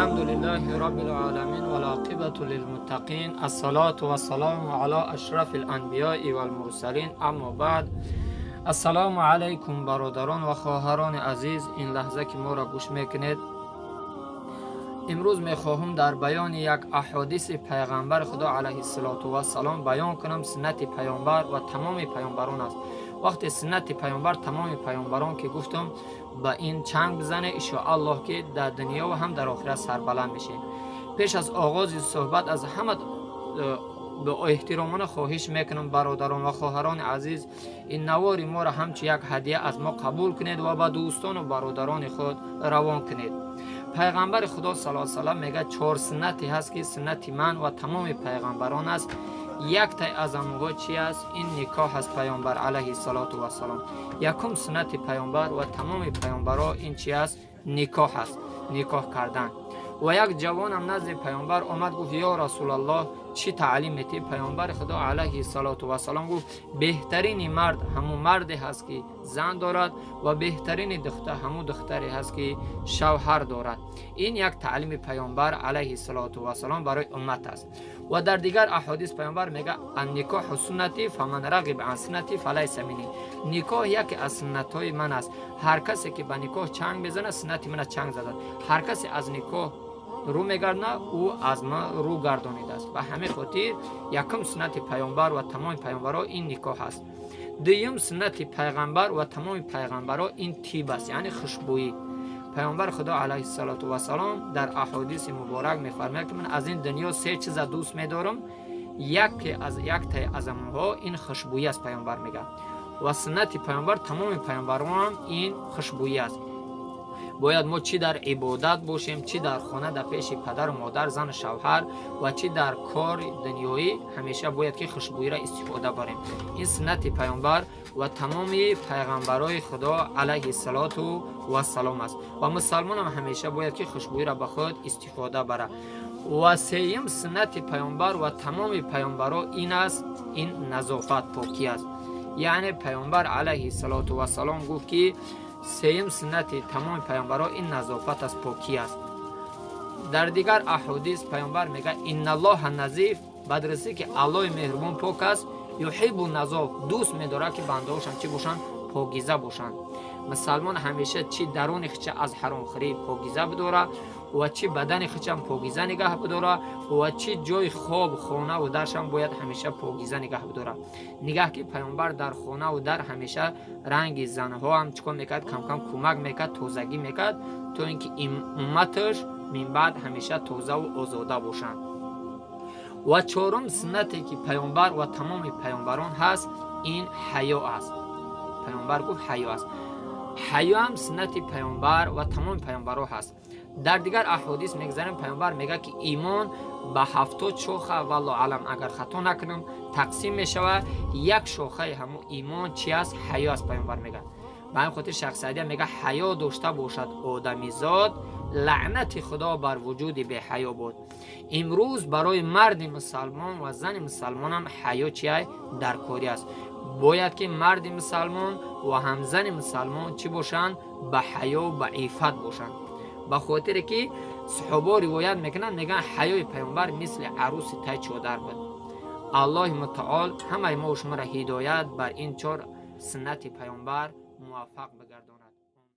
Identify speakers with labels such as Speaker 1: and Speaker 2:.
Speaker 1: الحمد لله رب العالمين والعاقبة للمتقين، الصلاة والسلام على أشرف الأنبياء والمرسلين، أما بعد. Ассалому алайкум, бародарон ва хоҳарони азиз, ин лаҳза ки моро гӯш мекунед. Имрӯз мехоҳам дар баёни як аҳодиси пайғамбари Худо алайҳиссалоту вассалом баён кунам. Суннати паёмбар ва тамоми паёмбарон аст. Вақте суннати паёмбар, тамоми паёмбарон ки гуфтам, ба ин чанг бизане, иншоаллоҳ, ки дар дунё ва ҳам дар охират сарбаланд мешед. Пеш аз оғози суҳбат аз ҳама бо эҳтиромона хоҳиш мекунам, бародарон ва хоҳарони азиз, ин навори моро ҳамчун як ҳадия аз мо қабул кунед ва ба дӯстону бародарони худ равон кунед. Пайғамбари Худо сал салам мегӯяд: чор суннате ҳаст, ки суннати ман ва тамоми пайғамбарон аст. Яктай аз онҳо чи аст? Ин никоҳ аст. Пайғамбар алайҳиссалоту вассалом, якум суннати пайғамбар ва тамоми пайғамбарҳо ин чи аст? Никоҳ аст, никоҳ кардан. Ва як ҷавонам назди пайғамбар омад, гуфт: «Ё Расулаллоҳ, чӣ таълим метӣ?» Пайғамбари Худо алайҳиссалоту вассалом гуфт: «Беҳтарини мард ҳамун марде ҳаст, ки зан дорад, ва беҳтарини духтар ҳамун духтаре ҳаст, ки шавҳар дорад». Ин як таълими пайғамбар алайҳиссалоту вассалом барои уммат аст. Ва дар дигар аҳодис пайғамбар мега: «النكاح سنتي، فمن رغب عن سنتي فليس مني». Никоҳ яке аз суннатҳои ман аст. Ҳар касе ки ба никоҳ чанг мезанад, суннати мана чанг задад. Ҳар касе аз никоҳ рӯ мегардонад, ӯ аз ман рӯ гардонидааст. Ба ҳамин хотир якум суннати пайғамбар ва тамоми пайғамбарҳо ин никоҳ аст. Дуюм суннати пайғамбар ва тамоми пайғамбарҳо ин тиб аст, яъне хушбӯӣ. Пайғамбари Худо алайҳиссалоту вассалом дар аҳодиси муборак мефармояд, ки ман аз ин дунё се чиза дӯст медорам, яке аз яктаи аз онҳо ин хушбӯӣ аст, пайғамбар мегӯяд. Ва суннати пайғамбар, тамоми пайғамбаронам ин хушбӯӣ аст. Бояд мо чӣ дар ибодат бошем, чӣ дар хона, дар пеши падару модар, зану шавҳар, ва чӣ дар кори дунёӣ, ҳамеша бояд ки хушбӯиро истифода барем. Ин суннати пайғамбар ва тамоми пайғамбарои Худо алайҳиссалоту вассалом аст. Ва мусалмонам ҳамеша бояд ки хушбӯиро ба худ истифода барад. Ва сеюм суннати пайғамбар ва тамоми пайғамбаро ин аст, ин назофат, покӣ аст. Яъне пайғамбар алайҳиссалоту вассалом гуфт, ки сеюм суннати тамоми пайғамбарҳо ин назофат аст, покӣ аст. Дар дигар аҳодис пайғамбар мегӯяд: إن الله نظيف, ба дурустӣ ки Аллоҳи меҳрубон пок аст, يحب النظافة, дӯст медорад, ки бандаҳошам чӣ бошанд? Покиза бошанд. Мусалмон ҳамеша чӣ даруни хича аз ҳаромхӯрӣ покиза бидорад, ва чӣ бадани хичам покиза нигаҳ бидорад, ва чӣ ҷои хоб, хонаву даршам бояд ҳамеша покиза нигаҳ бидорад. Нигаҳ ки пайғамбар дар хонаву дар ҳамеша ранги занҳо ҳам чӣ кор мекард? Камкам кӯмак мекард, тозагӣ мекард, то ин ки умматаш минбаъд ҳамеша тозаву озода бошанд. Ва чорум суннате, ки пайғамбар ва тамоми пайғамбарон ҳаст, ин ҳаё аст. Пайғамбар гуфт: ҳаё аст. Ҳаё ҳам суннати пайғамбар ва тамоми пайғамбарҳо ҳаст. Дар дигар аҳодис мегзарем, пайғамбар мегӯяд, ки имон ба 70 шоха, валлоҳу аълам, агар хато накунам, тақсим мешавад. Як шохаи ҳамун имон чи аст? Ҳаё аст, пайғамбар мегӯяд. Ба ҳамин хотир шайх Саъдия мегӯяд: «Ҳаё дошта бошад одамизод, лаънати Худо бар вуҷуди беҳаё буд». Имрӯз барои марди мусалмон ва зани мусалмонам ҳаё чия даркорӣ аст. Бояд ки марди мусалмон ва ҳамзани мусалмон чӣ бошанд? Ба ҳаё, ба иффат бошанд. Ба хотире ки саҳобо ривоят мекунанд, мегӯянд: ҳаёи пайғамбар мисли аруси тай чодар буд. Аллоҳи мутаол ҳамаи мо шуморо ҳидоят бар ин чор суннати пайғамбар муваффақ бигардонад.